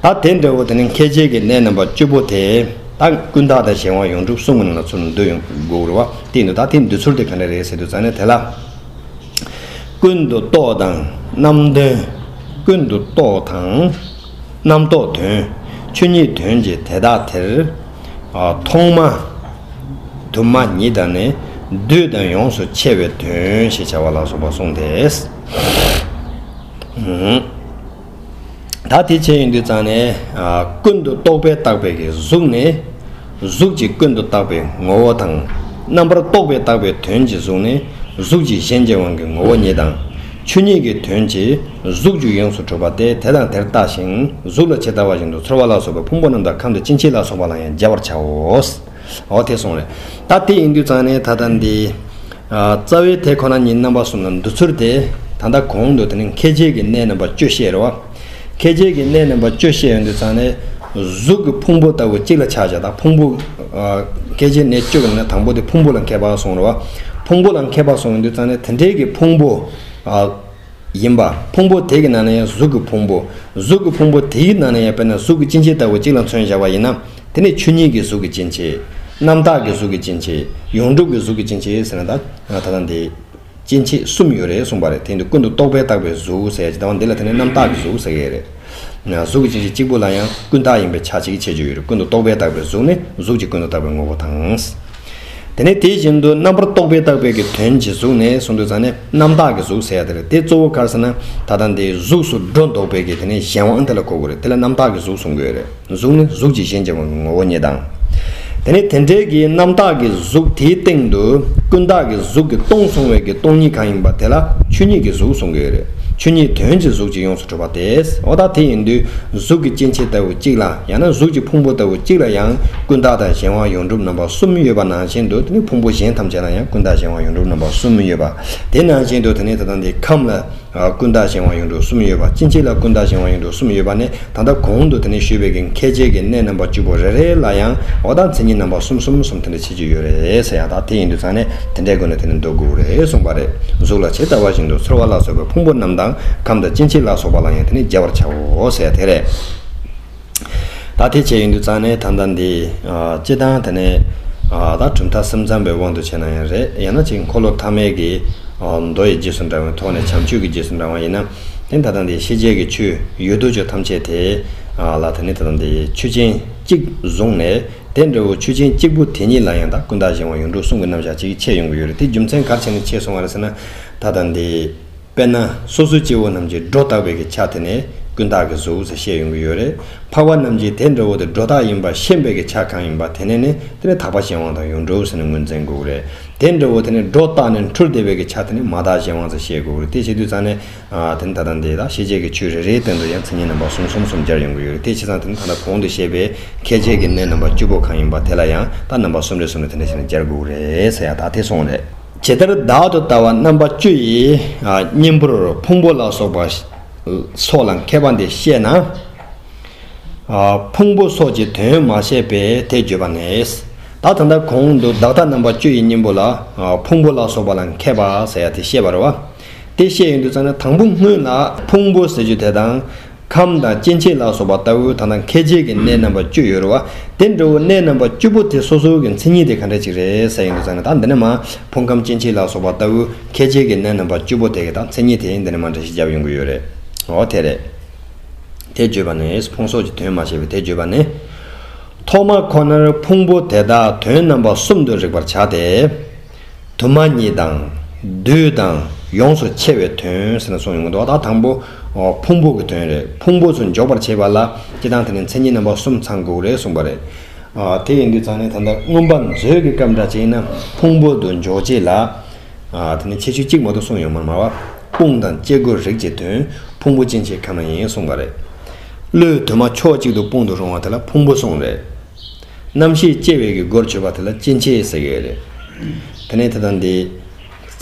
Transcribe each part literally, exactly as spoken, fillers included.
ད་དེ་འདྲ་བོ་དེ་ནི་མཁས་བརྒྱད་ཀྱི་གནས་རྣམ་པ་བཅུ་པོ་དེ་ད་ཀུན་བརྟགས་དང་གཞན་དབང་ཡོངས་གྲུབ་གསུམ་གྱི་ནང་ལ་ཚུར་འདུ་ཡོང་དགོས་རེད་བ། དེ་ཡིན་དུས་ད་དེ་འདུ་ཚུལ་དེ་ག་འདྲ་རེད་ཟེར་དུས་ཙང་ནས་དེ་ལ། ཀུན་ཏུ་རྟོག་དང་རྣམ་དོན། ཀུན་ཏུ་རྟོག་དང་། རྣམ་རྟོག་དོན། ཆོས་ཉིད་དོན་གྱི་དེ་དག་དེར། ཨ། ཐོག་མ། དུ་མ་ཉིད་དང་ནི། བསྡུས་དང་ཡོངས་སུ་ཕྱེ་བའི་དོན་ཞེས་བྱ་བ་ལ་སོགས་པ་གསུངས་ཏེ། ཨུམ། ད་དེ་བྱས་ཡིན་དུས་ཙང་ནས། ཨ། ཀུན་ཏུ་རྟོག་པས་བཏགས་པའི་གི་གཟུགས་ནི། གཟུགས་ཀྱི་ཀུན་ཏུ་བཏགས་པའི་ངོ་བོ་དང་། རྣམ་པར་རྟོག་པས་བཏགས་པའི་དོན་གྱི་གཟུགས་ནི། གཟུགས་ཀྱི་གཞན་གྱི་དབང་གི་ངོ་བོ་ཉིད་དང་། ཆོས་ཉིད་ཀྱི་དོན་གྱི་གཟུགས་རྒྱུ་ཡོངས་སུ་གྲུབ་པ་སྟེ། དེ་དང་དེར་བལྟ་ཞིང་གཟུགས་ལ་ཇི་ལྟ་བ་བཞིན་དུ་ཚོར་བ་ལ་སོགས་པའི་ཕུང་པོ་རྣམས་དང་ཁམས་དང་སྐྱེ་མཆེད་ལ་སོགས་པ་ལ་ཡང་སྦྱར་བར་བྱའོ། འོ་དེ་སོང་རེད། ད་དེ་ཡིན་དུས་ཙང་ནས་ད་ལྟ་འདི། ཨ། རྩ་བའི་དེ་ཁོ་ན་ཉིད་རྣམ་པ་གསུམ་ལ་འདུ་ཚུལ་དེ། ད་ལྟ་གོང་དུ་དེ་ནི་མཁས་བརྒྱད་ཀྱི་གནས་རྣམ་པ་བཅུ་བཤད་རེད་བ། མཁས་བརྒྱད་ཀྱི་གནས་རྣམ་པ་བཅུ་བཤད་ཡོང་དུས་ཙང་ནས། གཟུགས་ཀྱི་ཕུང་པོ་ལྟ་བུ་གཅིག་ལ་ཆགས་བྱ་དང་ཕུང་པོ། ཨ། མཁས་བརྒྱད་གནས་བཅུ་གི་ནང་ནས་དང་པོ་དེ་ཕུང་པོ་ལ་མཁས་པ་གསུངས་རེད་བ། ཕུང་པོ་ལ་མཁས་པ་གསུངས་ཡོང་དུས་ཙང་ནས་དེ་འདྲའི་གི་ཕུང་པོ། ཨ། ཡིན་པ། ཕུང་པོ་དེ་གི་ནང་ནས་ཡང་གཟུགས་ཀྱི་ཕུང་པོ། གཟུགས་ཀྱི་ཕུང་པོ་དེའི་ནང་ནས་ཡང་དཔེར་ན་གཟུགས་ཀྱི་སྐྱེ་མཆེད་ལྟ་བུ་གཅིག་ལ་མཚོན་བཞག་པ་ཡིན་ན། དེ་ནི་ཆོས་ཉིད་ཀྱི་གཟུགས་ཀྱི་སྐྱེ་མཆེད། རྣམ་དག་གི་གཟུགས་ཀྱི་སྐྱེ་མཆེད། ཡོངས་གྲུབ་ཀྱི་གཟུགས་ཀྱི་སྐྱེ་མཆེད་ཟེར་ན་ད། ད་ལྟ་འདི། སྐྱེ་མཆེད་གསུམ་ཡོད་རེད་གསུངས་པ་རེད། དེ་ཡིན་དུས་ཀུན་ཏུ་རྟོག་པས་བཏགས་པའི་གཟུགས་ཟེར་ཡ་ཅིག་དང་འདི་ལ་དེ་ནི་རྣམ་དག་གི་གཟུགས་ཟེར་གྱི་རེད། གཟུགས་ཀྱི་སྐྱེ་མཆེད་གཅིག་པུ་ལ་ཡང་ཀུན་བརྟགས་ཡིན་པའི་ཆ་གཅིག་བྱེད་རྒྱུ་ཡོད་རེད། ཀུན་ཏུ་རྟོག་པས་བཏགས་པའི་གཟུགས་ནི་གཟུགས་ཀྱི་ཀུན་ཏུ་བཏགས་པའི་ངོ་བོ་དང་། དེ་ནས་དེ་བཞིན་དུ་རྣམ་པར་རྟོག་པས་བཏགས་པའི་གི་དོན་གྱི་གཟུགས་ནས་གསུངས་དུས་ཙང་ནས་རྣམ་དག་གི་གཟུགས་ཟེར་ཡ་དེ་རེད། དེ་གཙོ་བོ་ག་རེ་ཟེར་ན། ད་ལྟ་འདི་གཟུགས་སུ་སྒྲོ་འདོགས་པའི་གི་དེ་ནས་གཞན་དབང་དེ་ལ་གོ་དགོས་རེད། དེ་ལ་རྣམ་དག་གི་གཟུགས་གསུང་གི་ཡོད་རེད། གཟུགས་ནི་གཟུགས་ཀྱི་གཞན་གྱི་དབང་གི་ངོ་བོ་ཉིད་དང་། དེ་ནས་དེ་འདྲའི་གི་རྣམ་དག་གི་གཟུགས་དེའི་སྟེང་དུ་ཀུན་བརྟགས་ཀྱི་གཟུགས་ཀྱིས་སྟོང་གསུངས་པའི་གི་སྟོང་ཉིད་གང་ཡིན་པ་དེ་ལ་ཆོས་ཉིད་ཀྱི་གཟུགས་གསུང་གི་ཡོད་རེད། ཆོས་ཉིད་དོན་གྱི་གཟུགས་ཀྱིས་ཡོངས་སུ་གྲུབ་པ་སྟེ། འོ་ད་དེ་ཡིན་དུས་གཟུགས་ཀྱི་སྐྱེ་མཆེད་ལྟ་བུ་གཅིག་ལ་ཡང་ན་གཟུགས་ཀྱི་ཕུང་པོ་ལྟ་བུ་གཅིག་ལ་ཡང་ཀུན་བརྟགས་དང་གཞན་དབང་ཡོངས་གྲུབ་རྣམ་པ་གསུམ་ཡོད་པ་ནང་བཞིན་དུ། དེ་ནི་ཕུང་པོ་གཞན་ཐམས་ཅད་ལ་ཡང་ཀུན་བརྟགས་གཞན་དབང་ཡོངས་གྲུབ་རྣམ་པ་གསུམ་ཡོད་པ། དེ་ནང་བཞིན་དུ་དེ་ནི་ད་ལྟ་འདི་ཁམས་ལ་ཀུན་བརྟགས་གཞན་དབང་ཡོངས་གྲུབ་གསུམ་ཡོད་པ། སྐྱེ་མཆེད་ལ་ཀུན་བརྟགས་གཞན་དབང་ཡོངས་གྲུབ་གསུམ་ཡོད་པ་ནི། ད་ལྟ་གོང་དུ་དེ་ནས་ཞུས་པའི་གི་མཁས་བརྒྱད་ཀྱི་གནས་རྣམ་པ་བཅུ་པོ་རེ་རེ་ལ་ཡང་འོ་ད་མཚན་ཉིད་རྣམ་པ་གསུམ་གསུམ་གསུམ་དེ་འདྲ་བྱེད་ཀྱི་ཡོད་རེད་ཟེར་ཡ། ད་དེ་ཡིན་དུས་ཙང་ནས་དེ་འདྲའི་སྒོ་ནས་དེ་ནི་འདོད་དགོས་རེད་གསུངས་པ་རེད། གཟུགས་ལ་ཇི་ལྟ་བ་བཞིན་དུ་ཚོར་བ་ལ་སོགས་པའི་ཕུང་པོ་རྣམས་དང་ཁམས་དང་སྐྱེ་མཆེད་ལ་སོགས་པ་ལ་ཡང་དེ་ནི་སྦྱར་བར་བྱའོ་ཟེར་ཡ་དེ་རེད། ད་དེ་བྱས་ཡིན་དུས་ཙང་ནས་ད་ལྟ་འདི། ཨ། སྤྱིར་བཏང་དེ་ནས། ཨ། ད་གྲུབ་མཐའ་གསུམ་ཚང་པའི་དབང་དུ་བྱས་ན་ཡང་རེད། ཡང་ན་ཅིག་འཁོར་ལོ་ཐ་མའི་གི། ཨ། མདོ་ཡི་རྗེས་སུ་འབྲང་བའི་ཐོག་ནས་བྱམས་ཆོས་ཀྱི་རྗེས་སུ་འབྲང་བ་ཡིན་ན། དེ་ད་ལྟ་འདི་ཤེས་བྱའི་གི་ཆོས་ཡོད་དོ་ཅོག་ཐམས་ཅད་དེ། ཨ། ལ་དེ་ནས་ད་ལྟ་འདི་ཆོས་ཅན་གཅིག་བཟུང་ནས། དེ་འདྲ་བོ་ཆོས་ཅན་གཅིག་པུ་དེ་ཉིད་ལ་ཡང་ད་ཀུན་བརྟགས་གཞན་དབང་ཡོངས་གྲུབ་གསུམ་གྱི་རྣམ་གཞག་ཅིག་འཆད་ཡོང་གི་ཡོད་རེད། དེ་རྒྱུ་མཚན་ག་རེ་བྱས་ནས་འཆད་སོང་བ་རེད་ཟེར་ན། ད་ལྟ་འདི། དཔེར་ན་སོ་སོའི་སྐྱེ་བོ་རྣམས་ཀྱི་སྒྲོ་བཏགས་པའི་གི་ཆ་དེ་ནི་ཀུན་བརྟགས་ཀྱི་གཟུགས་ཟེར་བཤད་ཡོང་གི་ཡོད་རེད། འཕགས་པ་རྣམས་ཀྱིས་དེ་འདྲ་བོ་དེ་སྒྲོ་བཏགས་ཡིན་པ་ཤེས་པའི་གི་ཆ་གང་ཡིན་པ་དེ་ནི་ནི་དེ་ནི་དག་པ་གཞན་དབང་དང་ཡོངས་གྲུབ་ཟེར་ནས་ངོས་འཛིན་དགོས་ཀྱི་རེད། དེ་འདྲ་བོ་དེ་ནི་སྒྲོ་བཏགས་ནས་འཁྲུལ་བསྡད་པའི་གི་ཆ་དེ་ནི་མ་དག་གཞན་དབང་ཟེར་བཤད་དགོས་ཀྱི་རེད། དེ་བྱེད་དུས་ཙང་ནས། ཨ། དེ་ནི་ད་ལྟ་འདི་ད་ཤེས་བྱའི་གི་ཆོས་རེ་རེའི་སྟེང་དུ་ཡང་མཚན་ཉིད་རྣམ་པ་གསུམ་གསུམ་གསུམ་སྦྱར་ཡོང་གི་ཡོད་རེད། དེ་བྱས་ཙང་དེ་ནི་ད་ལྟ་གོང་དུ་བཤད་པའི་མཁས་བརྒྱད་ཀྱི་གནས་རྣམ་པ་བཅུ་པོ་གང་ཡིན་པ་དེ་ལ་ཡང་ད་རྣམ་པ་གསུམ་རེ་གསུམ་རེ་དེ་འདྲ་བྱས་ནས་སྦྱར་དགོས་ཀྱི་རེད་ཟེར་ཡ་ད་དེ་སོང་རེད། ཇི་ལྟར་བདག་ཏུ་ལྟ་བ་རྣམ་པ་བཅུ་ཡི། ཨ། གཉེན་པོར་ཕུང་པོ་ལ་སོགས་པ་སོགས་ལ་མཁས་པ་འདི་བཤད་ན། ཨ། ཕུང་པོ་སོགས་ཀྱི་དོན་མ་བཤད་པས་དེ་བརྗོད་པ་ནས། ད་ད་ལྟ་གོང་དུ་བདག་ལྟ་རྣམ་པ་བཅུ་ཡི་གཉེན་པོ་ལ། ཨ། ཕུང་པོ་ལ་སོགས་པ་ལ་མཁས་པ་ཟེར་ཡ་དེ་བཤད་པ་རེད་བ། དེ་བཤད་ཡོང་དུས་ཙང་ནས་དང་པོ་སྔོན་ལ་ཕུང་པོ་ཟེར་རྒྱུ་དེ་དང་། ཁམས་དང་སྐྱེ་མཆེད་ལ་སོགས་པ་ལྟ་བུ་ད་ལྟ་མཁས་བརྒྱད་ཀྱི་གནས་རྣམ་པ་བཅུ་ཡོད་རེད་བ། དེ་འདྲ་བོ་གནས་རྣམ་པ་བཅུ་པོ་དེ་སོ་སོ་གི་མཚན་ཉིད་དེ་ག་འདྲ་ཅིག་རེད་ཟེར་ཡོང་དུས་ཙང་ནས། ད་འདི་ནས་མར་ཕུང་ཁམས་སྐྱེ་མཆེད་ལ་སོགས་པ་ལྟ་བུ་མཁས་བརྒྱད་ཀྱི་གནས་རྣམ་པ་བཅུ་པོ་དེ་གི་ད་མཚན་ཉིད་དེ་འདི་ནས་མར་འགྲེལ་བཤད་བརྒྱབ་ཡོང་གི་ཡོད་རེད། འོ་དེ་རེད། དེ་བརྗོད་པ་ནས་ཕུང་སོགས་ཀྱི་དོན་མ་བཤད་པས་དེ་བརྗོད་པ་ནས། ཐོག་མ་ཁོ་ནར་ཕུང་པོ་དེ་དག་དོན་རྣམ་པ་གསུམ་དུ་རིག་པར་བྱ་སྟེ། དུ་མ་ཉིད་དང་། བསྡུས་དང་ཡོངས་སུ་ཕྱེ་བའི་དོན་ཟེར་ནས་གསུངས་ཡོང་གི་འདུག་ད་དང་པོ་ཕུང་པོ་གི་དོན་རེད། ཕུང་པོ་ཚོ་འཇོག་པར་བྱེད་པ་ལ་སྤྱིར་བཏང་དེ་ནི་མཚན་ཉིད་རྣམ་པ་གསུམ་ཚང་དགོས་རེད་གསུངས་པ་རེད། ཨ། དེ་ཡིན་དུས་ཙང་ནས་ད་ལྟ་མངོན་པ་མཛོད་ཀྱི་སྐབས་འདྲ་ཅིག་ཡིན་ན་ཕུང་པོ་དུ་འཇོག་བྱེད་ལ། ཨ། དེ་ནི་ཁྱད་ཆོས་གཅིག་མ་གཏོགས་གསུངས་ཡོད་མ་རེད་མ་བ། དཔུང་དང་སྐྱེ་དགུའི་རིགས་ཀྱི་དོན་ཕུང་པོ་སྐྱེ་མཆེད་ཁམས་ཡིན་གསུངས་པ་རེད། བློའི་དུ་མ་ཕྱོགས་གཅིག་ཏུ་དཔུང་དུ་རུང་བ་དེ་ལ་ཕུང་པོ་གསུངས་རེད། རྣམ་ཤེས་སྐྱེ་བའི་གི་སྒོར་ཆོད་པ་དེ་ལ་སྐྱེ་མཆེད་ཟེར་གི་ཡོད་རེད། དེ་ནས་དེ་དང་འདི།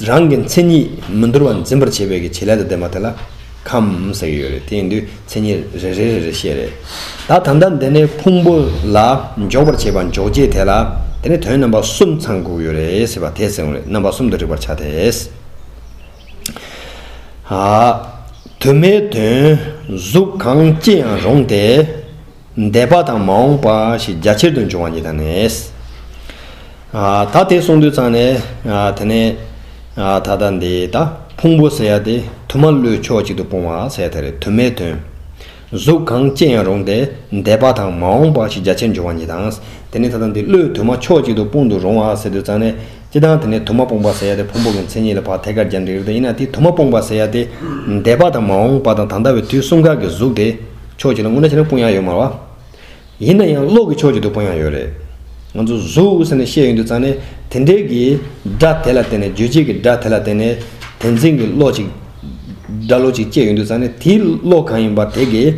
རང་གི་མཚན་ཉིད་མི་འདོར་བ་འཛིན་པར་བྱེད་པའི་གི་བྱེད་ལས་དང་ལྡན་པ་དེ་ལ་ཁམས་ཟེར་གི་ཡོད་རེད། དེ་ཡིན་དུས་མཚན་ཉིད་རེ་རེ་རེ་རེ་བཤད་རེད། ད་ད་ལྟ་འདི་ནས་ཕུང་པོ་ལ་འཇོག་པར་བྱེད་པ་འཇོག་བྱེད་དེ་ལ། དེ་ནས་དོན་རྣམ་པ་གསུམ་ཚང་དགོས་ཡོད་རེད་ཟེར་བ་དེ་ཟེར་བ་རེད། རྣམ་པ་གསུམ་དུ་རིག་པར་བྱ་སྟེ། ཨ། དུ་མའི་དོན་གཟུགས་གང་ཅི་ཡང་རུང་སྟེ། འདས་པ་དང་མ་འོངས་པ་ཞེས་རྒྱ་ཆེར་དུ་འབྱུང་བ་ཉིད་དང་ནི། ཨ། ད་དེ་གསུངས་དུས་ཙང་ནས། ཨ། དེ་ནས། ཨ། ད་ལྟ་འདི་ད་ཕུང་པོ་ཟེར་ཡ་དེ་དུ་མ་བློས་ཕྱོགས་གཅིག་ཏུ་སྤུངས་པ་ཟེར་ཡ་དེ་རེད། དུ་མའི་དོན། གཟུགས་གང་སྐྱེ་ཡང་རུང་སྟེ། འདས་པ་དང་མ་འོངས་པ་ཞེས་རྒྱ་ཆེར་འབྱུང་བ་ཉིད་དང་། དེ་ནས་ད་ལྟ་འདི་བློས་དུ་མ་ཕྱོགས་གཅིག་ཏུ་སྤུངས་དུ་རུང་བ་ཟེར་དུས་ཙང་ནས། སྤྱིར་བཏང་དེ་ནས་དུ་མ་སྤུངས་པ་ཟེར་ཡ་དེ་ཕུང་པོ་གི་མཚན་ཉིད་ལ་ཕར་ཐད་ཀར་སྦྱར་འགྲིག་རེད། ཡིན་ན་དེ་དུ་མ་སྤུངས་པ་ཟེར་ཡ་དེ་འདས་པ་དང་མ་འོངས་པ་དང་ད་ལྟ་བའི་དུས་གསུམ་ཀ་གི་གཟུགས་དེ་ཕྱོགས་གཅིག་ལ་དངོས་གནས་བྱས་ན་སྤུངས་ཡ་ཡོད་མ་རེད་བ། ཡིན་ན་ཡང་བློ་གི་ཕྱོགས་གཅིག་ཏུ་སྤུངས་ཡ་ཡོད་རེད། ང་ཚོ་གཟུགས་ཟེར་ནས་བཤད་ཡོང་དུས་ཙང་ནས་དེ་འདྲའི་གི་སྒྲ་དེ་ལ་བརྟེན་ནས། རྗོད་བྱེད་ཀྱི་སྒྲ་དེ་ལ་བརྟེན་ནས་དེ་འཛིན་གྱི་བློ་གཅིག་སྒྲ་བློ་གཅིག་སྐྱེས་ཡོང་དུས་ཙང་ནས་དེའི་བློ་གང་ཡིན་པ་དེ་གིས་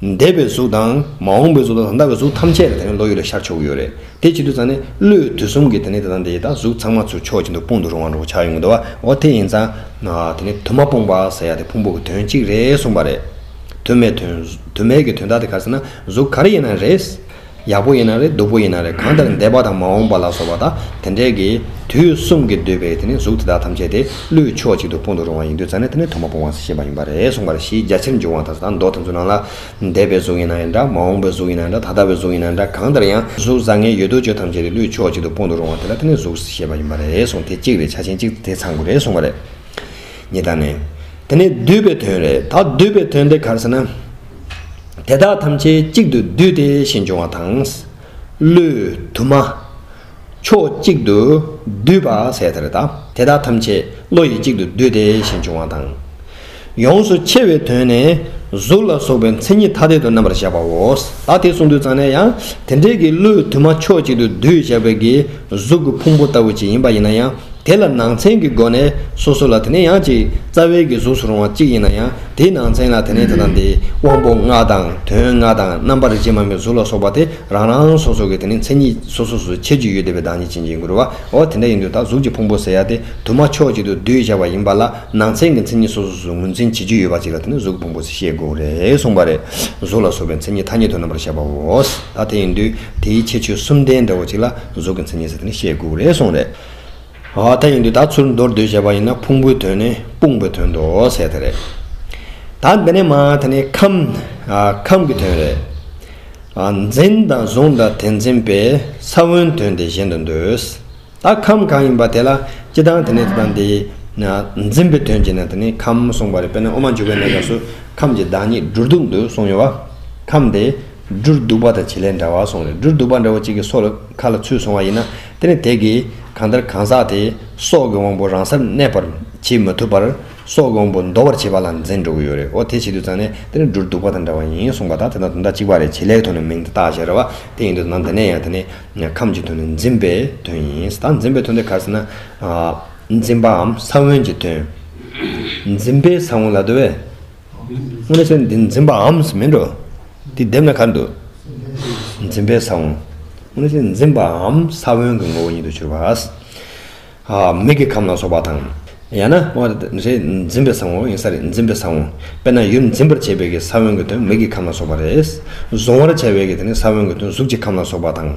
འདས་པའི་གཟུགས་དང་མ་འོངས་པའི་གཟུགས་དང་ད་ལྟ་བའི་གཟུགས་ཐམས་ཅད་ལ་དེ་ནས་བློ་ཡུལ་ལ་ཤར་ཆོག་གི་ཡོད་རེད། དེ་བྱེད་དུས་ཙང་ནས་བློས་དུས་གསུམ་གྱི་དེ་ནས་ད་ལྟ་འདི་ད་གཟུགས་ཚང་མ་ཚུར་ཕྱོགས་གཅིག་ཏུ་སྤུངས་དུ་རུང་བ་འདྲ་པོ་ཆགས་ཡོང་གི་འདུག་བ། འོ་དེ་ཡིན་ཙང་། ཨ། དེ་ནས་དུ་མ་སྤུངས་པ་ཟེར་ཡ་དེ་ཕུང་པོ་གི་དོན་གཅིག་རེད་གསུངས་པ་རེད། དུ་མའི་དོན། དུ་མའི་གི་དོན་དག་དེ་ག་རེ་ཟེར་ན། གཟུགས་ག་རེ་ཡིན་ན་རེད། ཡག་པོ་ཡིན་ན་རེད། སྡུག་པོ་ཡིན་ན་རེད། གང་ལྟར་འདས་པ་དང་མ་འོངས་པ་ལ་སོགས་པ་དང་དེ་འདྲའི་གི་དུས་གསུམ་གྱིས་བསྡུས་པའི་དེ་ནི་གཟུགས་དེ་དག་ཐམས་ཅད་དེ་བློས་ཕྱོགས་གཅིག་ཏུ་སྤུངས་དུ་རུང་བ་ཡིན་དུས་ཙང་ནས་དེ་ནི་དུ་མ་སྤུངས་པ་ཞེས་པ་ཡིན་པ་རེད་གསུངས་པ་རེད། ཞེས་རྒྱ་ཆེར་འབྱུང་བ་དང་། ད་མདོ་དེ་ཚོ་ནང་ལ་འདས་པའི་གཟུགས་ཡིན་ན་ཡང་འདྲ། མ་འོངས་པའི་གཟུགས་ཡིན་ན་ཡང་འདྲ། ད་ལྟ་བའི་གཟུགས་ཡིན་ན་ཡང་འདྲ། གང་ལྟར་ཡང་གཟུགས་བཟང་ངན་ཡོད་དོ་ཅོག་ཐམས་ཅད་དེ་བློས་ཕྱོགས་གཅིག་ཏུ་སྤུངས་དུ་རུང་བ་དེ་ལ་དེ་ནི་གཟུགས་ཞེས་པ་ཡིན་པ་རེད་གསུངས། དེ་གཅིག་རེད། ཆ་ཆེན་གཅིག་དེ་ཚང་དགོས་རེད་གསུངས་པ་རེད། ཉེ་ད་ནས། དེ་ནས་བསྡུས་པའི་དོན་རེད། ད་བསྡུས་པའི་དོན་དེ་ག་རེ་ཟེར་ན། དེ་དག་ཐམས་ཅད་གཅིག་ཏུ་བསྡུས་ཏེ་ཞེས་འབྱུང་བ་དང་། བློས་དུ་མ་ཕྱོགས་གཅིག་ཏུ་བསྡུས་པ་ཟེར་དེ་རེད། ད་དེ་དག་ཐམས་ཅད་བློ་ཡིས་གཅིག་ཏུ་བསྡུས་ཏེ་ཞེས་འབྱུང་བ་དང་། ཡོངས་སུ་ཕྱེ་བའི་དོན་ནི་གཟུགས་ལ་སོགས་པའི་མཚན་ཉིད་ཐ་དད་དུ་རྣམ་པར་བཞག་པའོ། ད་དེ་གསུངས་དུས་ཙང་ནས་ཡང་དེ་འདྲའི་གི་བློས་དུ་མ་ཕྱོགས་གཅིག་ཏུ་བསྡུས་བཞག་པའི་གི་གཟུགས་ཀྱི་ཕུང་པོ་ལྟ་བུ་ཅིག་ཡིན་པ་ཡིན་ན་ཡང་། དེ་ལ་ནང་ཚན་གྱི་སྒོ་ནས་སོ་སོ་ལ་དེ་ནས་ཡང་ཅིག་རྩ་བའི་གི་གཟུགས་སུ་རུང་བ་གཅིག་ཡིན་ན་ཡང་། དེའི་ནང་ཚན་ལ་དེ་ནས་དེ་དང་དེའི་དབང་པོ་ལྔ་དང་དོན་ལྔ་དང་རྣམ་པར་རིག་བྱེད་མ་མི་གཟུགས་ལ་སོགས་པ་དེ་རང་རང་སོ་སོ་གི་དེ་ནས་མཚན་ཉིད་སོ་སོ་སོ་ཁྱད་ཆོས་ཡོད་བསྡད་པའི་བདག་ཉིད་ཅན་ཅིག་ཡིན་དགོས་རེད་བ། འོ་དེ་འདྲ་ཡིན་དུས་ད་གཟུགས་ཀྱི་ཕུང་པོ་ཟེར་ཡ་དེ་དུ་མ་ཕྱོགས་གཅིག་ཏུ་བསྡུས་བཞག་པ་ཡིན་པ་ལ་ནང་ཚན་གྱི་མཚན་ཉིད་སོ་སོ་སོ་ངོས་འཛིན་བྱེད་རྒྱུ་ཡོད་པ་ཅིག་ལ་དེ་ནས་གཟུགས་ཀྱི་ཕུང་པོ་ཟེར་བཤད་དགོས་རེད་གསུངས་པ་རེད། གཟུགས་ལ་སོགས་པའི་མཚན་ཉིད་ཐ་སྙད་དུ་རྣམ་པར་བཞག་པའོ། ད་དེ་ཡིན་དུས་དེའི་ཁྱད་ཆོས་གསུམ་ལྡན་འདྲ་བོ་ཅིག་ལ་གཟུགས་ཀྱི་མཚན་ཉིད་ཟེར་དེ་ནས་བཤད་དགོས་རེད་གསུངས་རེད། ཨ། ད་ཡིན་དུས་ད་ཚུར་མདོར་བསྡུས་བྱས་པ་ཡིན་ན་ཕུང་པོའི་དོན་ནི་སྤུངས་པའི་དོན་ཏོ་ཟེར་དེ་རེད། ད་འདི་ནས་མ་དེ་ནས་ཁམས། ཨ། ཁམས་ཀྱི་དོན་རེད། ཨ། འཛིན་དང་བཟུང་དང་དེ་འཛིན་པའི་ས་བོན་དོན་དེ་གཞན་དུ་འདོད། ད་ཁམས་གང་ཡིན་པ་དེ་ལ་སྤྱི་བཏང་དེ་ནས་དེ་དང་དེ་འཛིན་པའི་དོན་གྱི་ནང་དེ་ནས་ཁམས་གསུངས་པ་རེད། དཔེར་ན་དབུ་མ་འཇུག་པའི་གནས་སྐབས་སུ་ཁམས་ཀྱི་བདག་ཉིད་སྦྲུལ་གདུག་འདུག་གསུངས་ཡོད་བ། ཁམས་དེ་སྦྲུལ་གདུག་པ་དང་བྱེད་ལས་འདྲ་བ་གསུངས་རེད། སྦྲུལ་གདུག་པ་འདྲ་བ་གཅིག་གི་སོ་ལ་ཁ་ལ་ཚུད་སོང་བ་ཡིན་ན་དེ་ནི་དེ་གིས་གང་ལྟར་གང་ཟག་དེ་སྲོག་གི་དབང་པོ་རང་སར་གནས་པར་བྱེད་མི་ཐུབ་པར་སྲོག་གི་དབང་པོ་འདོར་བར་བྱེད་པ་ལ་འཛིན་འགྲོ་གི་ཡོད་རེད། འོ་དེ་བྱེད་དུས་ཙང་ནས་དེ་ནི་སྦྲུལ་གདུག་པ་དང་འདྲ་བ་ཡིན་གསུངས་པ། ད་དེ་དང་དོན་དག་གཅིག་པ་རེད། བྱེད་ལས་ཐོག་ནས་མིང་དེ་བཏགས་བཞག་རེད་བ། དེ་ཡིན་དུས་ནང་དེ་ནས་ཡང་དེ་ནི་ཁམས་ཀྱི་དོན་ནི་འཛིན་པའི་དོན་ཡིན། ད་འཛིན་པའི་དོན་དེ་ག་རེ་ཟེར་ན། ཨ། འཛིན་པའམ་ས་བོན་གྱི་དོན། འཛིན་པའི་ས་བོན་ལབ་འདུག་བས། དངོས་གནས་བྱས་ན་འདི་འཛིན་པའམ་མིན་འགྲོ། འདི་དེབ་ན་ག་རེ་འདུག་འཛིན་པའི་ས་བོན། དངོས་གནས་བྱས་ན་འཛིན་པའམ་ས་བོན་གྱི་ངོ་བོ་ཉིད་དུ་གྱུར་པ། ཨ། མིག་གི་ཁམས་ལ་སོགས་པ་དང་། ཡང་ན་འོ་རེད། འཛིན་པའི་ས་བོན་ཡིན་ས་རེད། འཛིན་པའི་ས་བོན། དཔེར་ན་ཡུལ་འཛིན་པར་བྱེད་པའི་གི་ས་བོན་གྱི་དོན་མིག་གི་ཁམས་ལ་སོགས་པ་རེད། གཟུང་བར་བྱ་བའི་གི་དེ་ནི་ས་བོན་གྱི་དོན་གཟུགས་ཀྱི་ཁམས་ལ་སོགས་པ་དང་།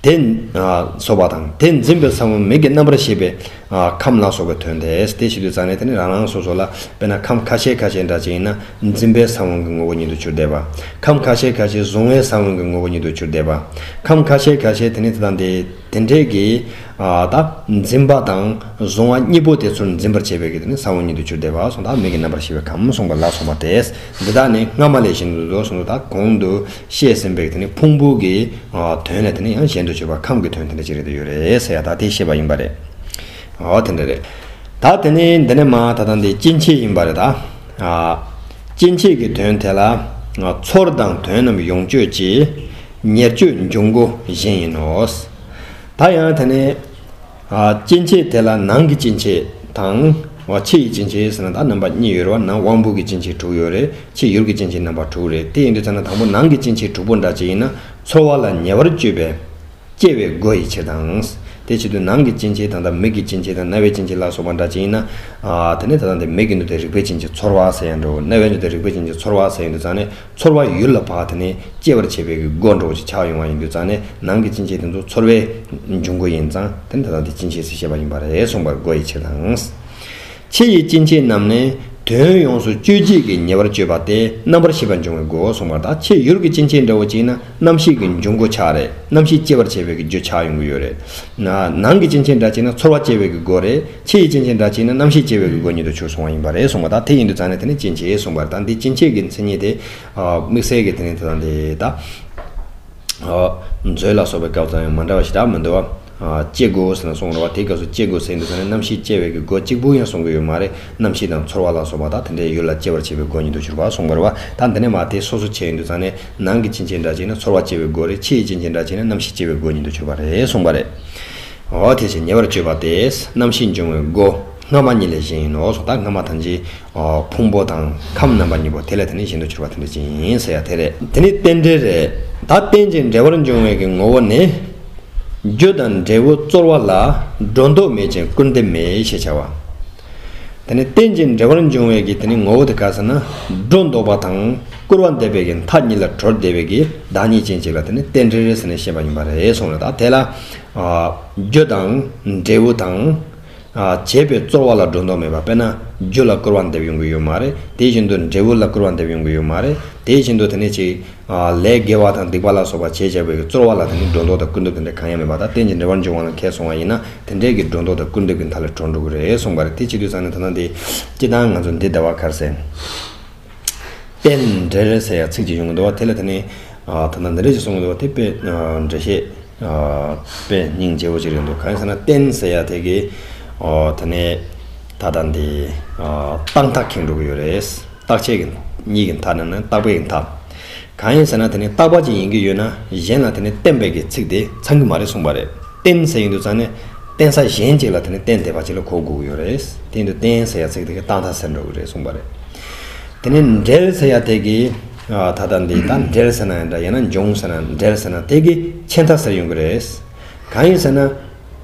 དེ། ཨ། སོགས་པ་དང་། དེ་འཛིན་པའི་ས་བོན་མིག་གི་རྣམ་པར་ཤེས་པའི། ཨ། ཁམས་ལ་སོགས་པའི་དོན་ཏེ། དེ་བྱེད་དུས་ཙང་ནས་དེ་ནི་རང་རང་སོ་སོ་ལ་དཔེར་ན་ཁམས་ཁ་ཤས་ཁ་ཤས་འདྲ་ཅིག་ཡིན་ན་འཛིན་པའི་ས་བོན་གྱི་ངོ་བོ་ཉིད་དུ་གྱུར་བསྡད་པ། ཁམས་ཁ་ཤས་ཁ་ཤས་གཟུང་བའི་ས་བོན་གྱི་ངོ་བོ་ཉིད་དུ་གྱུར་བསྡད་པ། ཁམས་ཁ་ཤས་ཁ་ཤས་དེ་ནི་དེ་དང་དེ་དེ་འདྲའི་གི། ཨ། ད་འཛིན་པ་དང་གཟུང་བ་གཉིས་པོ་དེ་ཚུར་འཛིན་པར་བྱེད་པའི་གི་དེ་ནི་ས་བོན་ཉིད་དུ་གྱུར་བསྡད་པ་སོང་། ད་མིག་གི་རྣམ་པར་ཤེས་པའི་ཁམས་གསུངས་པ་ལ་སོགས་པ་སྟེ། འདི་དག་ནི་སྔ་མ་ལས་གཞན་དུ་འདོད་གསུངས་ཏོ། ད་གོང་དུ་བཤད་ཟིན་པའི་དེ་ནི་ཕུང་པོ་གི། ཨ། དོན་ལས་དེ་ནི་ཡང་གཞན་དུ་གྱུར་པ་ཁམས་ཀྱི་དོན་དེ་འདྲ་ཅིག་རེད་དུ་ཡོད་རེད་ཟེར་ཡ་ད་དེ་བཤད་པ་ཡིན་པ་རེད། ཨོ་དེ་འདྲ་རེད། ད་དེ་ནས་འདི་ནས་མ་ད་ལྟ་འདི་སྐྱེ་མཆེད་ཡིན་པ་རེད་ད། ཨ། སྐྱེ་མཆེད་ཀྱི་དོན་དེ་ལ། ཨ། ཚོར་དང་དོན་རྣམས་ཡོངས་གཅོད་ཀྱི། ཉེར་གཅོད་འབྱུང་སྒོ་གཞན་ཡིན་ནོ། ད་ཡང་དེ་ནས། ཨ། སྐྱེ་མཆེད་དེ་ལ་ནང་གི་སྐྱེ་མཆེད་དང་། ཨ། ཕྱི་ཡི་སྐྱེ་མཆེད་ཟེར་ན་ད་རྣམ་པ་གཉིས་ཡོད་རེད་བ། ནང་དབང་པོ་གི་སྐྱེ་མཆེད་དྲུག་ཡོད་རེད། ཕྱི་ཡུལ་གྱི་སྐྱེ་མཆེད་རྣམ་པ་དྲུག་རེད། དེ་ཡིན་དུས་ཙང་ན་དང་པོ་ནང་གི་སྐྱེ་མཆེད་དྲུག་པོ་འདྲ་ཅིག་ཡིན་ན་ཚོར་བ་ལ་ཉེ་བར་སྤྱོད་པའི། སྐྱེ་བའི་སྒོ་ཡི་ཕྱིར་དང་། དེ་བྱེད་དུས་ནང་གི་སྐྱེ་མཆེད་དང་། ད་མིག་གི་སྐྱེ་མཆེད་དང་རྣ་བའི་སྐྱེ་མཆེད་ལ་སོགས་པ་འདྲ་ཅིག་ཡིན་ན། ཨ། དེ་ནས་ད་ལྟ་འདི་མིག་གི་ནུས་དེ་རེག་པའི་སྐྱེ་མཆེད་ཚོར་བ་ཟེར་ཡ་འགྲོ། རྣ་བའི་ནུས་དེ་རེག་པའི་སྐྱེ་མཆེད་ཚོར་བ་ཟེར་ཡ་འདུག་ཙང་ནས་ཚོར་བ་ཡུལ་ལ་ཕར་དེ་ནས་སྐྱེ་བར་བྱེད་པའི་གི་སྒོ་འགྲོ་ཞིག་ཆགས་ཡོང་བ་ཡིན་དུས་ཙང་ནས་ནང་གི་སྐྱེ་མཆེད་དེ་ཚོ་ཚོར་བའི་འབྱུང་སྒོ་ཡིན་ཙང་དེ་ནས་ད་ལྟ་འདི་སྐྱེ་མཆེད་ཟེར་བཤད་པ་ཡིན་པ་རེད་གསུངས་པར་སྒོ་ཡི་ཕྱིར་དང་། ཕྱི་ཡི་སྐྱེ་མཆེད་རྣམས་ནི་ དོན་ཡོངས་སུ་གཅོད་བྱེད་ཀྱི་ཉེ་བར་གཅོད་པ་སྟེ་རྣམ་པར་ཤེས་པ་འབྱུང་བའི་སྒོ་གསུངས་པ་དང་། ཕྱི་ཡུལ་གྱི་སྐྱེ་མཆེད་འདྲ་བོ་ཅིག་ན་རྣམ་ཤེས་ཀྱི་འབྱུང་སྒོ་ཆགས་རེད། རྣམ་ཤེས་སྐྱེ་བར་བྱེད་པའི་གི་རྒྱུ་ཆགས་ཡོང་གི་ཡོད་རེད། ན་ནང་གི་སྐྱེ་མཆེད་འདྲ་ཅིག་ན་ཚོར་བ་སྐྱེ་བའི་གི་སྒོ་རེད། ཕྱི་ཡི་སྐྱེ་མཆེད་འདྲ་ཅིག་ན་རྣམ་ཤེས་སྐྱེ་བའི་གི་སྒོ་ཉིད་དུ་གྱུར་སོང་བ་ཡིན་པ་རེད་གསུངས་པ་དང་། དེ་ཡིན་དུས་ཙང་ནས་དེ་ནི་སྐྱེ་མཆེད་གསུངས་པ་རེད། ད་འདི་སྐྱེ་མཆེད་ཀྱི་མཚན་ཉིད་དེ་དམིགས་བསལ་གྱི་དེ་ནི་དེ་དང་དེ་ད། མཛོད་ལ་སོགས་པའི་སྐབས་ཙམ་ཡང་མ་འདྲ་བ་ཞེ་དྲག་མི་འདུག་བ། སྐྱེ་སྒོ་ཟེར་ན་གསུངས་རེད་བ། དེའི་སྐབས་སུ་སྐྱེ་སྒོ་ཟེར་དུས་ཙང་ནས་རྣམ་ཤེས་སྐྱེ་བའི་གི་སྒོ་གཅིག་པུ་ཡང་གསུང་གི་ཡོད་མ་རེད། རྣམ་ཤེས་དང་ཚོར་བ་ལ་སོགས་པ་དང་དེ་འདྲའི་ཡུལ་ལ་སྐྱེ་བར་བྱེད་པའི་སྒོ་ཉིད་དུ་གྱུར་པ་གསུངས་པ་རེད་བ། ད་འདི་ནས་མ་དེ་སོ་སོ་ཕྱེ་ཡོང་དུས་ཙང་ནས་ནང་གི་སྐྱེ་མཆེད་འདྲ་ཅིག་ན་ཚོར་བ་སྐྱེ་བའི་སྒོ་རེད། ཕྱི་ཡི་སྐྱེ་མཆེད་འདྲ་ཅིག་ན་རྣམ་ཤེས་སྐྱེ་བའི་སྒོ་ཉིད་དུ་གྱུར་པ་རེད་གསུངས་པ་རེད། འོ་དེ་བཞིན་ཉེ་བར་གཅོད་པ་སྟེ་རྣམ་ཤེས་འབྱུང་བའི་སྒོ་སྔ་མ་གཉིས་ལས་གཞན་ཡིན་ནོ་གསུངས། ད་སྔ་མ་ཐམས་ཅད་ཕུང་པོ་དང་ཁམས་རྣམ་པ་གཉིས་པོ་དེ་ལས་དེ་ནི་གཞན་དུ་གྱུར་པ་དེ་འདྲ་ཅིག་ཡིན་ཟེར་ཡ་དེ་རེད། དེ་ནི་རྟེན་འབྲེལ་རེད། ད་རྟེན་ཅིང་འབྲེལ་བར་འབྱུང་བའི་གི་ངོ་བོ་ནི། རྒྱུ་དང་འབྲས་བུ་སྩོལ་བ་ལ་སྒྲོ་འདོགས་མེད་ཅིང་སྐུར་འདེབས་མེད་ཞེས་བྱ་བ། དེ་ནི་རྟེན་ཅིང་འབྲེལ་བར་འབྱུང་བའི་གི་དེ་ནི་ངོ་བོ་དེ་ག་ཟེར་ན། སྒྲོ་འདོགས་པ་དང་སྐུར་བ་འདེབས་པའི་གི་མཐའ་གཉིས་ལ་གྲོལ་བསྡད་པའི་གི་བདག་ཉིད་ཅན་ཅིག་ལ་དེ་ནི་རྟེན་འབྲེལ་རེད་ཟེར་ནས་བཤད་པ་ཡིན་པ་རེད་གསུངས་རེད། ད་དེ་ལ། རྒྱུ་དང་འབྲས་བུ་དང་། བྱས་པའི་རྩོལ་བ་ལ་སྒྲོ་འདོགས་མེད་པ། དཔེར་ན་རྒྱུ་ལ་སྐུར་བ་འདེབས་ཡོང་གི་ཡོད་མ་རེད། དེ་བཞིན་དུ་འབྲས་བུ་ལ་སྐུར་བ་འདེབས་ཡོང་གི་ཡོད་མ་རེད། དེ་བཞིན་དུ་དེ་ནས་ཅིག་ལས་དགེ་བ་དང་སྡིག་པ་ལ་སོགས་པ་བྱས་བྱས་པའི་རྩོལ་བ་ལ་དེ་ནི་སྒྲོ་འདོགས་དང་སྐུར་འདེབས་དེ་འདྲ་གང་ཡང་མེད་པ་དང་། རྟེན་ཅིང་འབྲེལ་བར་འབྱུང་བ་ལ་མཁས་སོང་བ་ཡིན་ན་དེ་འདྲའི་གི་སྒྲོ་འདོགས་དང་སྐུར་འདེབས་ཀྱི་མཐའ་ལས་གྲོལ་འགྲོ་གི་རེད་གསུངས་པ་རེད། དེ་བྱེད་དུས་ཙང་ནས་ད་ལྟ་འདི་སྤྱིར་བཏང་ང་ཚོ་འདི་ཟླ་བ་ཁར་སེང་། རྟེན་འབྲེལ་ཟེར་ཡ་ཚིག་ཅིག་ཡོང་གི་འདུག་བ། དེ་ལ་དེ་ནི་ད་ལྟ་འདི་འདྲ་ཞིག་གསུང་གི་འདུག་བ། དེ་དཔེ་འགྲེལ་བཤད་དཔེ་སྙིང་རྗེ་བོ་ཅིག་རེད་འདུག་གང་ཡིན་ཟེར་ན་རྟེན་ཟེར་ཡ་དེ་གི་དེ་ནི་ད་ལྟ་འདི་རྟག་མཐའ་ཁེངས་འགྲོ་གི་ཡོད་རེད། རྟག་ཆད་ཀྱི་གཉིས་ཀྱི་མཐའ་ནི་ནི་རྟག་པའི་གི་མཐའ། གང་ཡིན་ཟེར་ན་དེ་ནི་རྟག་པ་ཅིག་ཡིན་གྱི་ཡོད་ན་གཞན་ལ་དེ་ནི་བརྟེན་པའི་གི་ཚིག་དེ་ཚང་གི་མ་རེད་གསུངས་པ་རེད། རྟེན་ཟེར་ཡོང་དུས་ཙང་ནས་བརྟེན་ས་གཞན་ཅིག་ལ་དེ་ནི་བརྟེན་བསྡད་པ་ཅིག་ལ་གོ་དགོས་ཀྱི་ཡོད་རེད། དེ་ཡིན་དུས་རྟེན་ཟེར་ཡ་ཚིག་དེ་གི་རྟག་མཐའ་ཟེར་འགྲོ་གི་རེད་གསུངས་པ་རེད། དེ་ནས་འབྲེལ་ཟེར་ཡ་དེ་གི་ད་ལྟ་འདི་ད་འབྲེལ་ཟེར་ན་ཡང་འདྲ་ཡང་ན་འབྱུང་ཟེར་ན་འབྲེལ་ཟེར་ན་དེ་གི་ཆད་མཐའ་ཟེར་ཡོང་གི་རེད། གང་ཡིན་ཟེར་ན།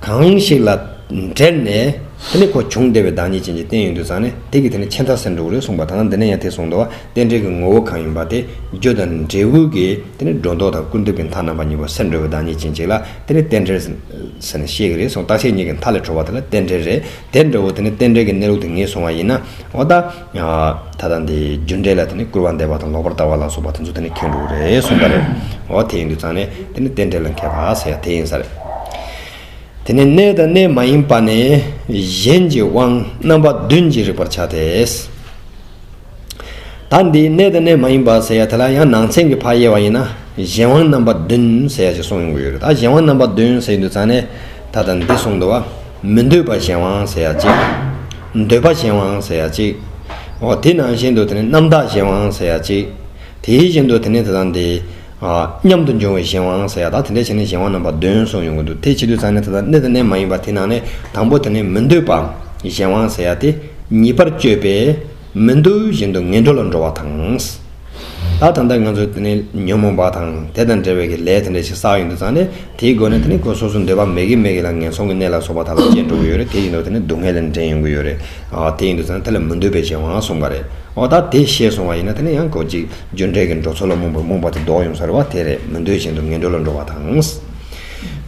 གང་ཞིག་ལ་འབྲེལ་ནས་དེ་ནི་ཁོ་བྱུང་བསྡད་པའི་བདག་ཉིད་ཅན་གྱི་རྟེན་ཡིན་དུས་ཙང་ནས་དེ་གི་དེ་ནི་ཆད་མཐའ་ཟེར་འགྲོ་གི་རེད་གསུངས་པ་དང་། འདི་ནས་ཡང་དེ་གསུངས་འདུག་བ། རྟེན་འབྲེལ་གྱི་ངོ་བོ་གང་ཡིན་པ་དེ་རྒྱུ་དང་འབྲས་བུ་གི་དེ་ནི་སྒྲོ་འདོགས་དང་སྐུར་འདེབས་ཀྱི་མཐའ་རྣམ་པ་གཉིས་པོ་ཟེར་འགྲོ་བའི་བདག་ཉིད་ཅན་ཅིག་ལ་དེ་ནི་རྟེན་འབྲེལ་ཟེར་ནས་བཤད་ཀྱི་རེད་གསུངས། རྟག་ཆད་གཉིས་ཀྱི་མཐའ་ལས་གྲོལ་བ་དེ་ལ་རྟེན་འབྲེལ་རེད། དེ་འདྲ་བོ་དེ་ནི་རྟེན་འབྲེལ་གྱི་གནས་ལུགས་དེ་ངེས་སོང་བ་ཡིན་ན། འོ་ད། ད་ལྟ་འདི་རྒྱུ་འབྲས་ལ་དེ་ནི་སྐུར་བ་འདེབས་པ་དང་ལོག་པར་ལྟ་བ་ལ་སོགས་པ་དེ་ཚོ་དེ་ནི་ཁེངས་འགྲོ་གི་རེད་གསུངས་པ་རེད། འོ་དེ་ཡིན་དུས་ཙང་ནས་དེ་ནི་རྟེན་འབྲེལ་ལ་མཁས་པ་ཟེར་ཡ་དེ་ཡིན་ས་རེད། དེ་ནས་གནས་དང་གནས་མ་ཡིན་པ་ནི་གཞན་གྱི་དབང་རྣམ་པ་བདུན་གྱིས་རིག་པར་བྱ་སྟེ། ད་འདི་གནས་དང་གནས་མ་ཡིན་པ་ཟེར་ཡ་དེ་ལ་ཡང་ནང་ཚན་གྱི་ཕར་དབྱེ་བ་ཡིན་ན་གཞན་དབང་རྣམ་པ་བདུན་ཟེར་ཡ་ཞིག་གསུངས་ཡོང་གི་ཡོད་རེད། ད་གཞན་དབང་རྣམ་པ་བདུན་ཟེར་དུས་ཙང་ནས་ད་ལྟ་འདི་གསུངས་འདུག་བ། མི་འདོད་པ་གཞན་དབང་ཟེར་ཡ་གཅིག་འདོད་པ་གཞན་དབང་ཟེར་ཡ་གཅིག་འོ་དེ་ནང་བཞིན་དུ་དེ་ནི་རྣམ་དག་གཞན་དབང་ཟེར་ཡ་གཅིག་དེ་བཞིན་དུ་དེ་ནི་ད་ལྟ་འདི། ཨ། མཉམ་དུ་འབྱུང་བའི་གཞན་དབང་ཟེར་ཡ་ད་དེ་འདྲ་བྱས་ནས་གཞན་དབང་རྣམ་པ་བདུན་གསུངས་ཡོང་གི་འདུག་དེ་བྱེད་དུས་ཙང་ནས་ད་ལྟ་གནས་དང་གནས་མ་ཡིན་པ་དེ་ནང་ནས་དང་པོ་དེ་ནི་མི་འདོད་པ་གཞན་དབང་ཟེར་ཡ་དེ་ཉེས་པར་སྤྱོད་པས་མི་འདོད་བཞིན་དུ་ངན་འགྲོ་ལ་འགྲོ་བ་དང་། ད་ད་ལྟ་ང་ཚོ་དེ་ནི་ཉོན་མོངས་པ་དང་དེ་དང་འབྲེལ་བའི་གི་ལས་དེ་འདྲ་ཞིག་བསགས་ཡོང་དུས་ཙང་ནས་དེའི་སྒོ་ནས་དེ་ནི་ཁོ་སོ་སོ་འདོད་པ་མེད་ཀྱི་མེད་ཀྱི་ལ་ངན་སོང་གི་གནས་ལ་སོགས་པ་དག་ལ་སྐྱེ་འགྲོ་གི་ཡོད་རེད། དེ་ཡིན་དུས་དེ་ནི་སྡུག་བསྔལ་ལ་འདྲེན་ཡོང་གི་ཡོད་རེད། ཨ། དེ་ཡིན་དུས་ཙང་དེ་ལ་མི་འདོད་པའི་གཞན་དབང་གསུངས་པ་རེད། འོ་ད་དེ་ཤེས་སོང་བ་ཡིན་ན་དེ་ནི་ཡང་ཁོ་ཅིག་རྒྱུ་འབྲས་ཀྱི་འགྲོ་ཚུལ་ལ་རྨོངས་པ་རྨོངས་པ་དེ་ལྡོག་ཡོང་ས་རེད་བ། དེ་རེད། མི་འདོད་བཞིན་དུ་ངན་འགྲོ་ལ་འགྲོ་བ་དང་།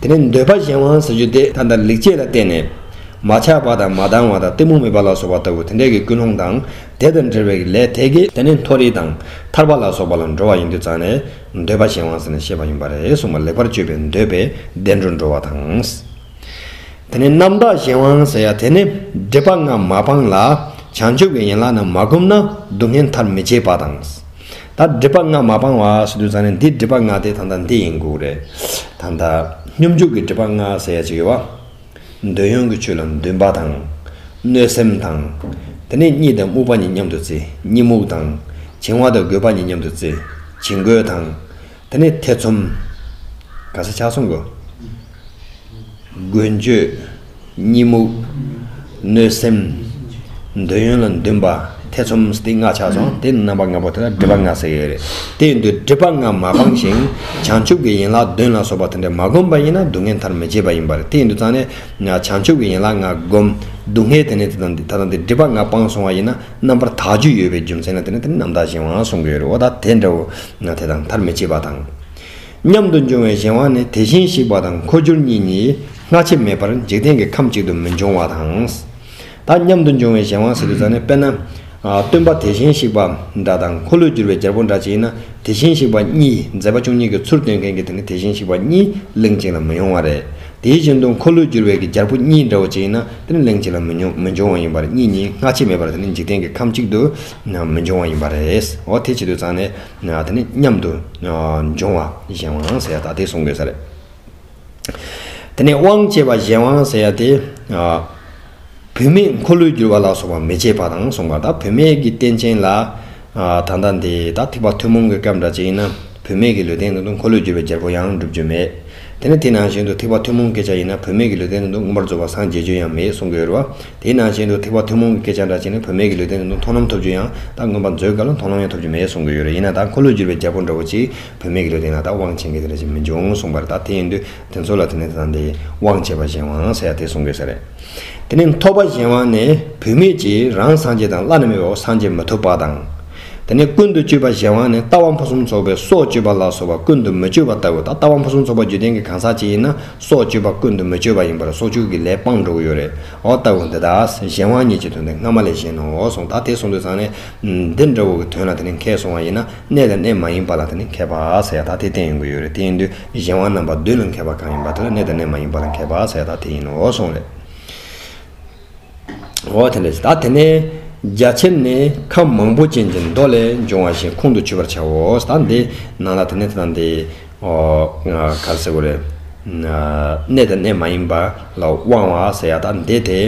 དེ་ནས་འདོད་པ་གཞན་དབང་ཟེར་རྒྱུ་དེ་ད་ལྟ་ལེགས་སྤྱད་ལ་བརྟེན་ནས་མ་ཆགས་པ་དང་མ་སྡང་བ་དང་གཏི་མུག་མེད་པ་ལ་སོགས་པ་ལྟ་བུ་དེ་འདྲའི་གི་ཀུན་སློང་དང་དེ་དང་འབྲེལ་བའི་ལས་དེ་གིས་དེ་ནས་མཐོ་རིས་དང་ཐར་པ་ལ་སོགས་པ་ལ་འགྲོ་བ་ཡིན་དུས་ཙང་ནས་འདོད་པ་གཞན་དབང་ཟེར་ནས་བཤད་པ་ཡིན་པ་རེད་གསུངས་པ། ལེགས་པར་སྤྱོད་པས་འདོད་པས་བདེ་འགྲོར་འགྲོ་བ་དང་། དེ་ནས་རྣམ་དག་གཞན་དབང་ཟེར་ཡ་དེ་ནི་སྒྲིབ་པ་ལྔ་མ་སྤངས་ལ་བྱང་ཆུབ་ཀྱི་ཡན་ལག་རྣམས་མ་བསྒོམས་ན་སྡུག་བསྔལ་མཐར་མི་བྱེད་པ་དང་། ད་སྒྲིབ་པ་ལྔ་མ་སྤངས་པ་ཟེར་དུས་ཙང་ནས་འདི་སྒྲིབ་པ་ལྔ་དེ་ད་ལྟ་འདི་ཡིན་དགོས་རེད། ད་ལྟ་སྙོམས་འཇུག་གི་སྒྲིབ་པ་ལྔ་ཟེར་ཡ་ཅིག་ཡོད་པ། འདོད་ཡོན་གྱི་ཆོས་ལ་འདུན་པ་དང་། གནོད་སེམས་དང་། དེ་ནས་གཉིད་དང་རྨུགས་པ་གཉིས་མཉམ་དུ་བརྩི། གཉིད་རྨུགས་དང་། འཆིང་བ་དང་རྒོད་པ་གཉིས་མཉམ་དུ་བརྩི། འཆིང་རྒོད་དང་། དེ་ནས་ཐེ་ཚོམ། ག་ས་ཆགས་སོང་གོ། རྒོད་འགྱོད། གཉིད་རྨུགས། གནོད་སེམས། འདོད་ཡོན་ལ་འདུན་པ། ཐེ་ཚོམ་སྟེ་ལྔ་ཆགས་སོང་། དེ་རྣམ་པ་ལྔ་པོ་དེ་ལ་སྒྲིབ་པ་ལྔ་ཟེར་གྱི་རེད། དེ་ཡིན་དུས་སྒྲིབ་པ་ལྔ་མ་སྤངས་ཤིང་བྱང་ཆུབ་ཀྱི་ཡན་ལག་བདུན་ལ་སོགས་པ་དེ་འདྲ་མ་བསྒོམས་པ་ཡིན་ན་སྡུག་བསྔལ་མཐར་མི་བྱེད་པ་ཡིན་པ་རེད། དེ་ཡིན་དུས་ཙང་ནས་བྱང་ཆུབ་ཀྱི་ཡན་ལག་ལྔ་བསྒོམ། སྡུག་བསྔལ་དེ་ནས་དེ་དང་དེ་ད་དང་དེ་སྒྲིབ་པ་ལྔ་སྤངས་སོང་བ་ཡིན་ན་རྣམ་པར་དག་རྒྱུ་ཡོད་པའི་རྒྱུ་མཚན་ལ་དེ་ནི་དེ་ནི་རྣམ་དག་གཞན་དབང་གསུང་གི་ཡོད་རེད། འོ་ད་དེ་འདྲ་བོ་དེ་དང་མཐར་མི་བྱེད་པ་དང་། མཉམ་དུ་འབྱུང་བའི་གཞན་དབང་ནི་དེ་བཞིན་གཤེགས་པ་དང་འཁོར་སྒྱུར་གཉིས་ཉིད་སྔ་ཕྱི་མེད་པར་འཇིག་རྟེན་གྱི་ཁམས་གཅིག་ཏུ་མི་འབྱུང་བ་དང་། ད་མཉམ་དུ་འབྱུང་བའི་གཞན་དབང་ཟེར་དུས་ཙང་ནས་དཔེར་ན། སྟོན་པ་དེ་བཞིན་གཤེགས་པ་འདྲ་དང་འཁོར་ལོས་སྒྱུར་བའི་རྒྱལ་པོ་འདྲ་ཅིག་ཡིན་ན། དེ་བཞིན་གཤེགས་པ་གཉིས། མཛད་པ་བཅུ་གཉིས་ཀྱི་ཚུལ་སྟོན་མཁན་གྱི་དེ་ནི་དེ་བཞིན་གཤེགས་པ་གཉིས་གླིང་གཅིག་ལ་མི་ཡོང་བ་རེད། དེ་བཞིན་དུ་འཁོར་ལོས་སྒྱུར་བའི་གི་རྒྱལ་པོ་གཉིས་འདྲ་བོ་ཅིག་ཡིན་ན། དེ་ནི་གླིང་གཅིག་ལ་མི་འབྱུང་མི་འབྱུང་བ་ཡིན་པར། གཉིས་གཉིས་སྔ་ཕྱི་མེད་པར་དེ་ནི་འཇིག་རྟེན་གྱི་ཁམས་གཅིག་ཏུ་མི་འབྱུང་བ་ཡིན་པ་རེད། འོ་དེ་བྱེད་དུས་ཙང་ནས་དེ་ནི་མཉམ་དུ་འབྱུང་བ་གཞན་དབང་ཟེར་ཡ་ད་དེ་གསུང་དགོས་ས་རེད། དེ་ནས་དབང་བྱས་པ་གཞན་དབང་ཟེར་ཡ་དེ། བུད་མེད་འཁོར་ལོས་སྒྱུར་བ་ལ་སོགས་པ་མི་བྱེད་པ་དང་གསུངས་པ། ད་བུད་མེད་ཀྱི་རྟེན་ཅན་ལ། ད་ལྟ་འདི་ད་ཐེག་པ་ཐུན་མོང་གི་སྐབས་འདྲ་ཅིག་ཡིན་ན། བུད་མེད་ཀྱི་ལུས་རྟེན་དེ་ཚོ་འཁོར་ལོས་སྒྱུར་བའི་རྒྱལ་པོ་ཡང་འགྲུབ་རྒྱུ་མེད། དེ་ནི་དེ་ནང་བཞིན་དུ་ཐེག་པ་ཐུན་མོང་སྐད་ཆ་ཡིན་ན། བུད་མེད་ཀྱི་ལུས་རྟེན་དེ་ཚོ་མངོན་པར་རྫོགས་པར་སངས་རྒྱས་རྒྱུ་ཡང་མེད་གསུང་གི་ཡོད་རེད་བ། དེ་ནང་བཞིན་དུ་ཐེག་པ་ཐུན་མོང་གི་སྐད་ཆ་འདྲ་ཅིག་ནི། བུད་མེད་ཀྱི་ལུས་རྟེན་དེ་ཚོ་མཐོང་ལམ་ཐོབ་རྒྱུ་ཡང་། ད་མངོན་པ་མཛོད་ག་ལ་མཐོང་ལམ་ཡང་ཐོབ་རྒྱུ་མེད་གསུང་གི་ཡོད་རེད། ཡིན་ན་ད་འཁོར་ལོས་སྒྱུར་བའི་རྒྱལ་པོ་འདྲ་བོ་ཅིག་བུད་མེད་ཀྱི་ལུས་རྟེན་ལ་ད་དབང་བྱེད་མཁན་དེ་འདྲ་ཅིག་མི་འབྱུང་གསུངས་པ་རེད། ད་དེ་ཡིན་དུས། དེ་ཚོ་ལ་དེ་ནས་ད་འདི་དབང་བྱས་པ་གཞན་དབང་ཟེར་ཡ་དེ་གསུང་དགོས་ས་རེད། དེ་ནས་ཐོབ་པ་གཞན་དབང་ནི། བུད་མེད་ཀྱིས་རང་སངས་རྒྱས་དང་བླ་ན་མེད་པའོ་སངས་རྒྱས་མི་ཐུབ་པ་དང་། དེ་ནས་ཀུན་ཏུ་སྤྱོད་པ་གཞན་དབང་ནི། ལྟ་བ་ཕུན་སུམ་ཚོགས་པའི་སྲོག་གཅོད་པ་ལ་སོགས་པ་ཀུན་ཏུ་མི་སྤྱོད་པ་ལྟ་བུ། ད་ལྟ་བ་ཕུན་སུམ་ཚོགས་པ་རྒྱུད་ལྡན་གྱི་གང་ཟག་ཅིག་ཡིན་ན། སྲོག་གཅོད་པ་ཀུན་ཏུ་མི་སྤྱོད་པ་ཡིན་པར་སྲོག་གཅོད་ཀྱི་ལས་སྤངས་འགྲོ་གི་ཡོད་རེད། འོ་ལྟ་བུ་འདི་དག་གཞན་དབང་ཉིད་ཀྱི་དོན་དེ་སྔ་མ་ལས་གཞན་ནོ་གསུངས། ད་དེ་གསུངས་དུས་ཙང་ནས། འདི་འདྲ་བོ་གི་དོན་ལ་དེ་ནས་མཁས་སོང་བ་ཡིན་ན། གནས་དང་གནས་མ་ཡིན་པ་ལ་དེ་ནི་མཁས་པ་ཟེར་ཡ་ད་དེ་བསྟན་ཡོང་གི་ཡོད་རེད། དེ་ཡིན་དུས་གཞན་དབང་རྣམ་པ་བདུན་ལ་མཁས་པ་གང་ཡིན་པ་དེ་ལ་གནས་དང་གནས་མ་ཡིན་པ་ལ་མཁས་པ་ཟེར་ཡ་ད་དེ་ཡིན་ནོ་གསུངས་རེད། འོ་དེ་འདྲ་ཞིག་ད་དེ་ནས་རྒྱ་ཆེར་ནི་ཁམས་མང་པོ་ཅན་གྱི་མདོ་ལས་འབྱུང་བ་བཞིན་ཁོང་དུ་ཆུད་པར་བྱའོ། ད་འདི་ནང་ལ་དེ་ནས་དེ་དང་འདི། ཨོ། ག་རེ་ཟེར་དགོས་རེད། གནས་དང་གནས་མ་ཡིན་པ་ལ་དབང་བ་ཟེར་ཡ་ད་འདི་དེ།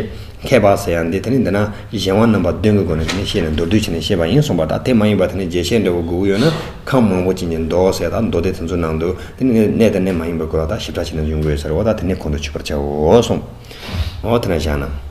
མཁས་པ་ཟེར་ཡ་འདི་དེ་ནི་འདི་ན་གཞན་དབང་རྣམ་པ་བདུན་གྱི་སྒོ་ནས་དེ་ནི་བཤད་ནས་མདོར་བསྡུས་བྱས་ནས་བཤད་པ་ཡིན་གསུངས་པ། ད་དེ་མ་ཡིན་པ་དེ་ནི་རྒྱས་བཤད་འདྲ་བོ་དགོས་ཀྱི་ཡོད་ན། ཁམས་མང་པོ་ཅན་གྱི་མདོ་ཟེར་ཡ་ད་མདོ་སྡེ་དེ་ཚོའི་ནང་དུ་དེ་ནི་གནས་དང་གནས་མ་ཡིན་པའི་སྐོར་ལ་ད་ཞིབ་ཕྲ་བྱས་ནས་ཡོང་གི་ཡོད་ཟེར་བ། ད་དེ་ནི་ཁོང་དུ་ཆུད་པར་བྱའོ་གསུངས། འོ་དེ་ན་བཞག་ན།